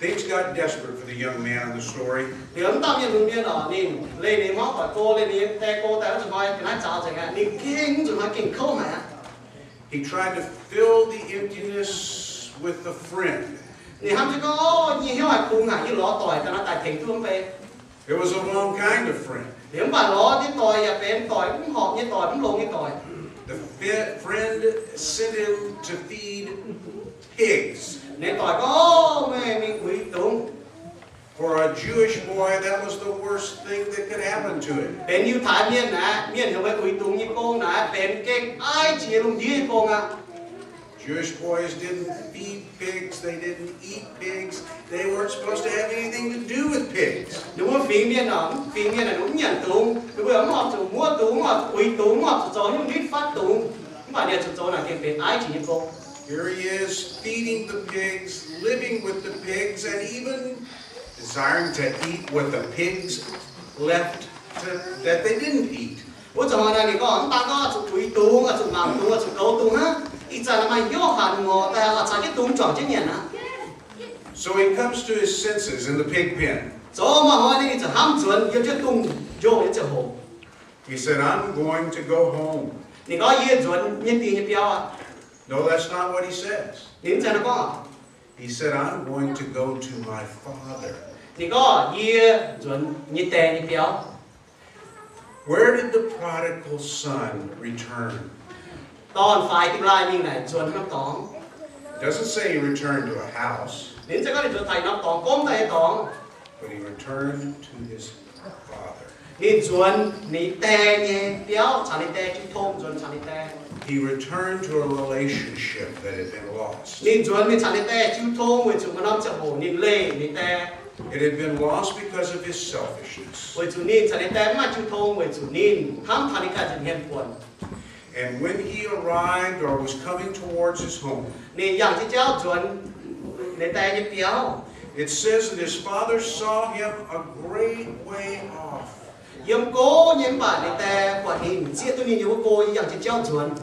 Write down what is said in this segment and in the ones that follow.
Things got desperate for the young man in the story. Liuz mv dauh mienh lunx mienh oc, ninh leih ninh hmuangv doic go, leih ninh nyei die go daaih wuov zuqc hnoi ga'naaiv zaux nzengc aqv. Ninh gengh wuov zuqc hnoi gengh kouv haic aqv. He tried to fill the emptiness with a friend. Ninh hnamv jienv gorngv, nyei hnyouv haih kungx haic, yie lorz doic ga'naaiv daaih tengx duqv mv bei. It was a wrong kind of friend. Liuz mv baac lorz nyei doic yaac benx doic mv horpc nyei doic, mv longx nyei doic. The fi- friend sent him to feed pigs. Ninh doic gorngv, meih mingh uix dungz. For a Jewish boy, that was the worst thing that could happen to him. Benx Yiutai mienh naaic, mienh heuc meih uix dungz nyei gong naaic benx gengh aiv jiex lungh ndiev nyei gong aqv. Jewish boys didn't feed pigs, they didn't eat pigs, they weren't supposed to have anything to do with pigs. Ninh mbuo fingx mienh oc, fingx mienh naaic, ninh mbuo mv nyanc dungz, ninh mbuo mv horpc zuqc muov dungz, mv horpc zuqc uix dungz, mv horpc zuqc zoux nyungc nitv fatv dungz. Mv baac ninh zuqc zoux naaic gengh benx aiv jiex nyei gong. Here he is feeding the pigs, living with the pigs, and even desiring to eat what the pigs left to, that they didn't eat. Wuov zanc naaic ninh gorngv, mv daan gorngv zuqc uix dungz, zuqc mangc dungz, zuqc goux dungz hnangv. Ih zanc maaih hnyouv hanc ngorc daaih, caux jienv dungz juangc jienv nyanc aqv. So he comes to his senses in the pig pen. Zoux maaih hnoi ninh ziouc hnamv nzuonx yiem jienv dungz njoh nyei ziangh hoc. He said, I'm going to go home. Ninh gorngv, yie nzuonx nyei dingc nyei biauv aqv. No, that's not what he says. Ninh mv zeiz nor gorngv. He said, I'm going to go to my father. Ninh gorngv, yie nzuonx nyei die nyei biauv. Where did the prodigal son return? Dorn faix dingh laaih mingh naaic nzuonx norm dorngx. It doesn't say he returned to a house. Ninh mv zeiz gorngv ninh nzuonx taux norm dorngx, gomv daaih nyei dorngx. But he returned to his father. Ninh nzuonx ninh die nyei biauv, caux ninh die jiu tong, nzuonx caux ninh die. He returned to a relationship that had been lost. Ninh nzuonx mingh caux ninh die jiu tong weic zuqc maaih norm ziangh hoc ninh leih ninh die. It had been lost because of his selfishness. Weic zuqc ninh caux ninh die mv maaih jiu tong weic zuqc ninh hnamv taux ninh ganh nza'hmien buonc. And when he arrived or was coming towards his home, ninh yangh jienv jauv nzuonx ninh die nyei biauv. It says that his father saw him a great way off. Yiem go nyei mv baac ninh die buatc ninh, zieqv duqv ninh nyei wuov go yangh jienv jauv nzuonx.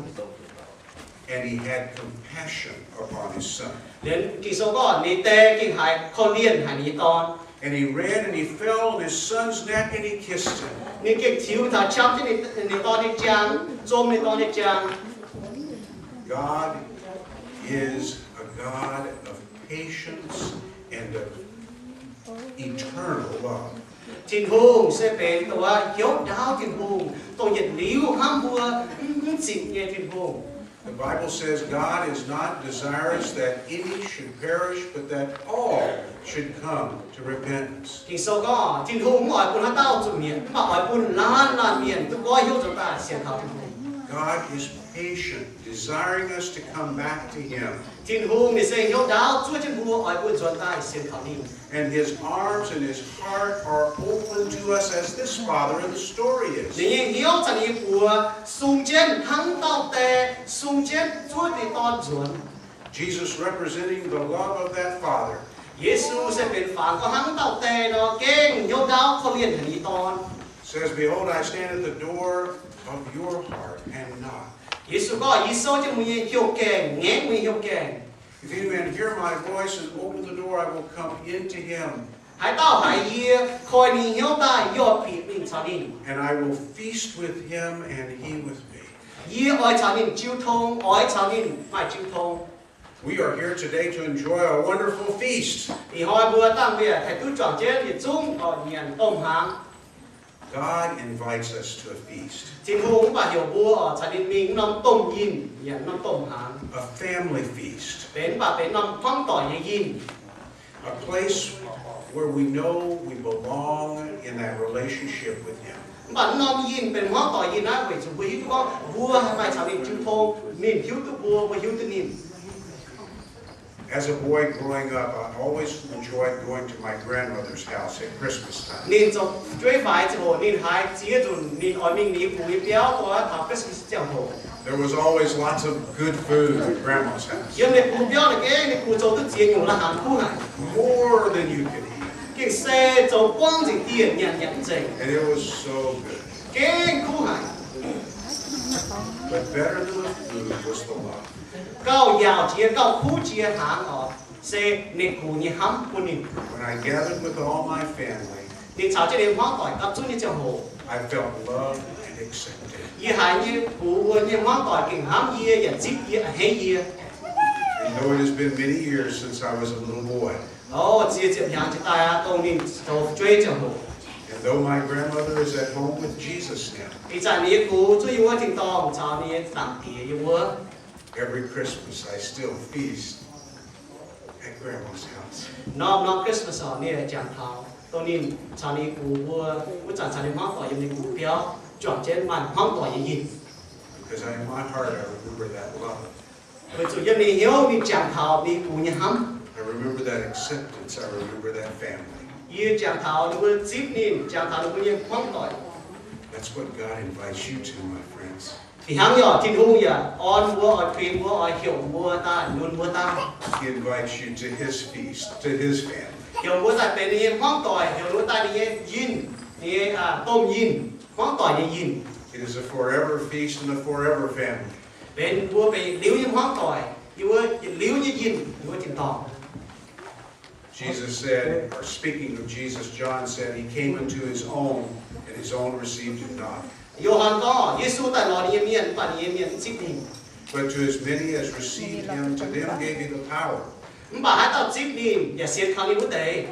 And he had compassion upon his son. Liuz Ging-Sou gorngv ninh die gengh haiz korv-lienh haic ninh nyei dorn. And he ran and he fell on his son's neck and he kissed him. Ninh gengh tiux taux qaqv jienv ninh dorn nyei jaang, zom ninh dorn nyei jaang. God is a God of patience and of eternal love. Tin-Hungh se benx dongh wuov hnyouv ndaauv Tin-Hungh, dongh yietc liuz hnamv mbuo mv zipc nyei Tin-Hungh. The Bible says God is not desirous that any should perish, but that all should come to repentance. Ging-Sou gorngv Tin-Hungh mv oix bun haaix dauh zuqc mietc, mv baac oix bun laanh laanh mienh duqv goiv hnyouv nzuonx daaih sienx kaux Tin-Hungh. God is patient, desiring us to come back to Him. Tin-Hungh ninh se hnyouv ndaauv zuov jienv mbuo oix mbuo nzuonx daaih sienx kaux ninh. And His arms and His heart are open to us as this father in the story is. Ninh nyei hnyouv caux ninh nyei buoz sung jienv hnangv dauh die sung jienv zuov ninh dorn nzuonx. Jesus representing the love of that father Yesu se benx fangx gorngv hnangv dauh die nor gengh hnyouv ndaauv korv-lienh haic ninh nyei dorn. Says, Behold, I stand at the door of your heart and knock. Yesu gorngv, yie souv jienv mbuo nyei hnyouv gaengh, ngaengv mbuo nyei hnyouv gaengh. If any man hear my voice and open the door, I will come in to him. Haaix dauh haiz yie, koi ninh hnyouv daaih, yie oix bieqc mingh caux ninh. And I will feast with him and he with me. Yie oix caux ninh jiu tong, oix caux ninh maaih jiu tong. We are here today to enjoy a wonderful feast. Ih hnoi mbuo dangh mbuo yaac haih duqv juangc jienv yietc zungv oc nyanc domh hnaangx. God invites us to a feast. Tin-Hungh mv baac heuc mbuo oc caux ninh mingh norm domh yinh nyanc norm domh hnaangx. A family feast. Benx mv baac benx norm hmuangv doic nyei yinh. A place where we know we belong in that relationship with Him. Mv baac norm yinh benx hmuangv doic yinh naaiv weic zuqc mbuo hiuv duqv gorngv mbuo haih maaih caux ninh jiu tong, ninh hiuv duqv mbuo, mbuo hiuv duqv ninh. As a boy growing up, I always enjoyed going to my grandmother's house at Christmas time. Ninh zoux jueiv faix ziangh hoc ninh haiz ziex nzunc ninh oix mingh ninh nyei gux nyei biauv dongh taux Christmas ziangh hoc. There was always lots of good food at Grandma's house. Yiem ninh gux biauv naaic gengh ninh gux zoux duqv ziex nyungc la'hnaangx kuv haic. More than you could eat. Gengh se zoux buangv nzengc dieh nyanc nyanc mv nzengc. And it was so good. Gengh kuv haic. But better than the food was the love. Gauh yaauc jiex, gauh kuv jiex hnaangx oc. se ninh gux nyei hnamv bun ninh. When I gathered with all my family, ninh caux jienv ninh hmuangv doic gapv zunv nyei ziangh hoc, I felt loved and accepted. Yie haiz nyei gux mbuo nyei hmuangv doic gengh hnamv yie yaac zipv yie, a'hneiv yie. And though it has been many years since I was a little boy, O, ziex ziepc hnyangx jiex daaih aqv, dongh ninh zoux fu'jueiv ziangh hoc. And though my grandmother is at home with Jesus now, Ih zanc ninh nyei gux zuqc yiem wuov tin-dorngh caux ninh nyei Zaangc Diex yiem wuov. Every Christmas I still feast at Grandma's house. Norm-norm Christmas oc, ninh jangx taux dongh ninh caux ninh gux mbuo, wuov zanc caux ninh hmuangv doic yiem ninh gux biauv juangc jienv maaih hmuangv doic nyei yinh. Because I, in my heart, I remember that love. Weic zuqc yiem ninh hnyouv ninh jangx taux ninh gux nyei hnamv. I remember that acceptance. I remember that family. Yie jangx taux ninh mbuo zipv ninh, jangx taux ninh mbuo nyei hmuangv doic. That's what God invites you to, my friends. Fih hnangv nyei oc, Tin-Hungh yaac orn mbuo, oix kuinx mbuo, oix heuc mbuo daaih, lunx mbuo daaih. He invites you to his feast, to his family. Heuc mbuo daaih benx ninh nyei hmuangv doic, heuc mbuo daaih ninh nyei yinh, ninh nyei, aa, domh yinh, hmuangv doic nyei yinh. It is a forever feast and a forever family. Benx mbuo benx yietc liuz nyei hmuangv doic, yiem wuov yietc liuz nyei yinh, yiem wuov tin-dorngh. Jesus said, or speaking of Jesus, John said, He came unto his own, and his own received him not. Yo^han gorngv, Yesu daaih lorz ninh nyei mienh, mv baac ninh nyei mienh mv zipv ninh. But to as many as received him, to them gave he the power, Mv baac haaix dauh zipv ninh, yaac sienx kaux ninh wuov deix,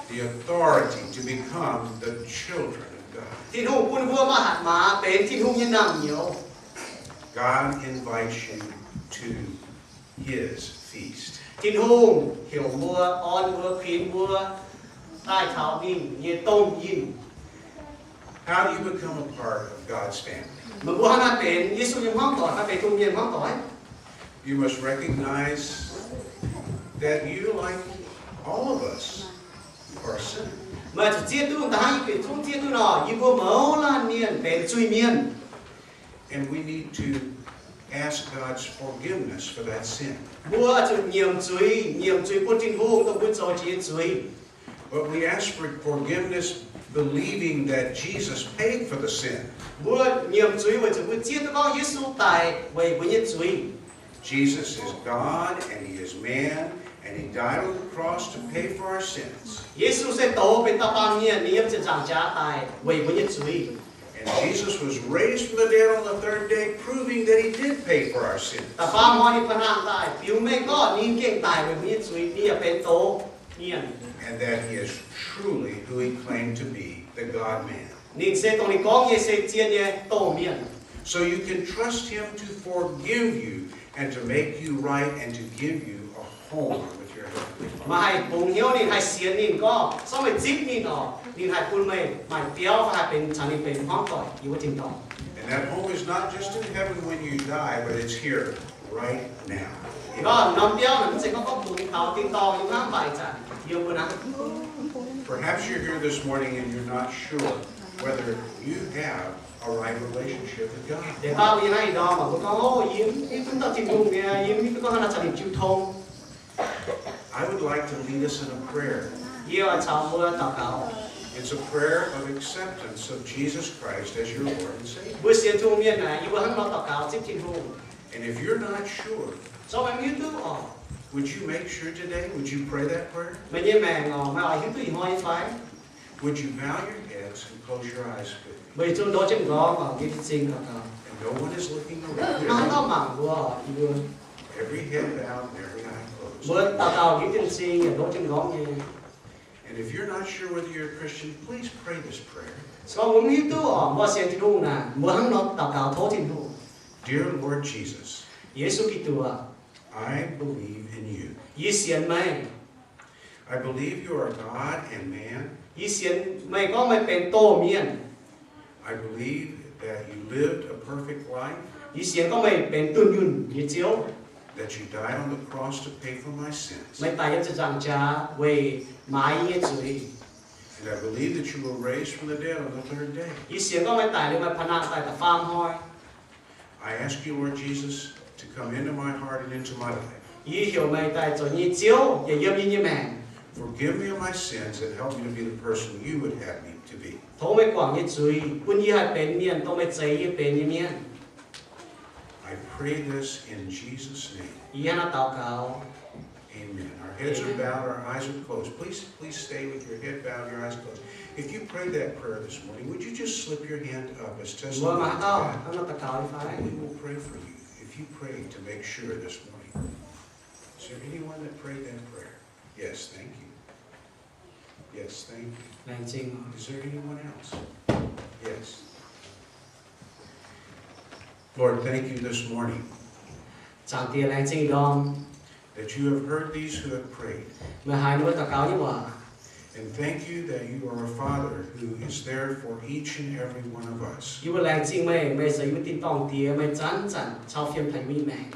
the authority to become the children of God. Tin-Hungh bun mbuo maaih hatc maaz benx Tin-Hungh nyei naamh nyouz. God invites you to his feast. Tin-Hungh heuc mbuo, orn mbuo, kuinx mbuo daaih taux ninh nyei domh yinh. How do you become a part of God's family? Meih mbuo hnangv haaix benx Yesu nyei hmuangv doic, hnangv haaix benx Tin-Hungh nyei hmuangv doic? You must recognize that you, like all of us, are a sinner. Meih zuqc zieqv duqv, da'hnangv yie bieqc zungv zieqv duqv nor, yie mbuo mouz laanh mienh benx zuiz-mienh. And we need to ask God's forgiveness for that sin. Mbuo zuqc nyiemc zuiz, nyiemc zuiz bun Tin-Hungh dongh mbuo zoux jiex nyei zuiz. But we ask for forgiveness believing that Jesus paid for the sin. Mbuo nyiemc zuiz weic zuqc mbuo zieqv duqv gorngv Yesu daic weic mbuo nyei zuiz. Jesus is God and he is man, and he died on the cross to pay for our sins. Yesu se douz benx dauh baamh mienh, ninh yiem ziepc nzaangc jaax daic weic mbuo nyei zuiz. And Jesus was raised from the dead on the third day, proving that he did pay for our sins. Da'faam hnoi ninh pa'naangx daaih, biux mengh gorngv ninh gengh daic weic mbuo nyei zuiz, ninh yaac benx douz mienh. And that he is truly who he claimed to be, the God-man. Ninh se dongh ninh gorngv nyei se zien nyei domh mienh. So you can trust him to forgive you and to make you right and to give you a home with your Heavenly Father. Meih haih bungx hnyouv ninh, haih sienx ninh gorngv, se gorngv meih zipv ninh oc, ninh haih bun meih maaih biauv fai haih benx caux ninh benx hmuangv doic yiem wuov tin-dorngh. And that home is not just in heaven when you die, but it's here right now. Gorngv norm biauv naaic mv zeiz gorngv gorngv bungx taux tin-dorngh yiem hnangv, mv baac ih zanc yiem mbuo hnangv. Perhaps you're here this morning and you're not sure whether you have a right relationship with God. Deix baav mbuo yiem naaiv ih ndorm mangc mbuo gorngv, o, yie mv hiuv duqv dauh Tin-Hungh nyei, yie mv hiuv duqv gorngv hnangv naaiv caux ninh jiu tong. I would like to lead us in a prayer. Yie oix caux mbuo daux gaux. It's a prayer of acceptance of Jesus Christ as your Lord and Savior. Mbuo sienx Tin-Hungh mienh naaic, yie mbuo hnangv nor daux gaux zipv Tin-Hungh. And if you're not sure, Se gorngv meih mv hiuv duqv oc, would you make sure today? Would you pray that prayer? Meih nyei maengc oc, meih oix hiuv duqv ih hnoi nyei fai? Would you bow your heads and close your eyes with me? Meih zuqc ndoqv jienv m'nqorngv oc, nyiemc jiez sin daux gaux. And no one is looking around. Maiv maaih dauh mangc mbuo oc, yie mbuo. Every head bowed and every eye closed. Mbuo daux gaux nyiemc jiez sin yaac ndoqv jienv m'nqorngv nyei. And if you're not sure whether you're a Christian, please pray this prayer. Se gorngv mbuo mv hiuv duqv oc, mbuo sienx Tin-Hungh naaic, mbuo hnangv nor daux gaux tov Tin-Hungh. Dear Lord Jesus, Yesu Giduc, I believe in you. Yie sienx meih. I believe you are God and man. Yie sienx meih gorngv meih benx doh mienh. I believe that you lived a perfect life. Yie sienx gorngv meih benx dunh yunh nyei Ziouv. That you died on the cross to pay for my sins. Meih daic yiem ziepc nzaangc jaax weic maaiz yie nyei zuiz. And I believe that you were raised from the dead on the third day. Yie sienx gorngv meih daic liuz meih pa'naangx daaih da'faam hnoi. I ask you, Lord Jesus, to come into my heart and into my life. Yie heuc meih daaih zoux yie nyei Ziouv yaac yiem yie nyei maengc. Forgive me of my sins and help me to be the person you would have me to be. Tov meih guangc yie nyei zuiz, bun yie haih benx mienh dongh meih zeix yie benx nyei mienh. I pray this in Jesus' name. Yie hnangv naaiv daux gaux. Amen. Our heads are bowed. Heads are bowed, our eyes are closed. Please, please stay with your head bowed, your eyes closed. If you prayed that prayer this morning, would you just slip your hand up as testimony to that? Mbuo maaih haaix dauh hnangv nor daux gaux nyei fai? We will pray for you if you prayed to make sure this morning. Is there anyone that prayed that prayer? Yes, thank you. Yes, thank you. Laengz zingh. Is there anyone else? Yes. Lord, thank you this morning Zaangc Diex, laengz zingh ndorm that you have heard these who have prayed. Meih haiz ninh mbuo daux gaux nyei waac. And thank you that you are a Father who is there for each and every one of us. Yie mbuo laengz zingh meih, meih se yie mbuo tin-dorngh Diex, meih zanc-zanc cau fiem taux yie mbuo nyei maengc.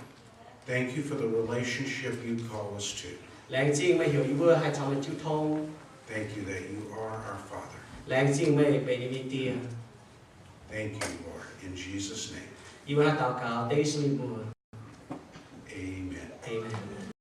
Thank you for the relationship you call us to. Laengz zingh meih heuc yie mbuo haih caux meih jiu tong. Thank you that you are our Father. Laengz zingh meih benx yie mbuo nyei Die. Thank you, Lord, in Jesus' name. Yie mbuo naaiv daux gaux dengv Yesu nyei mbuox.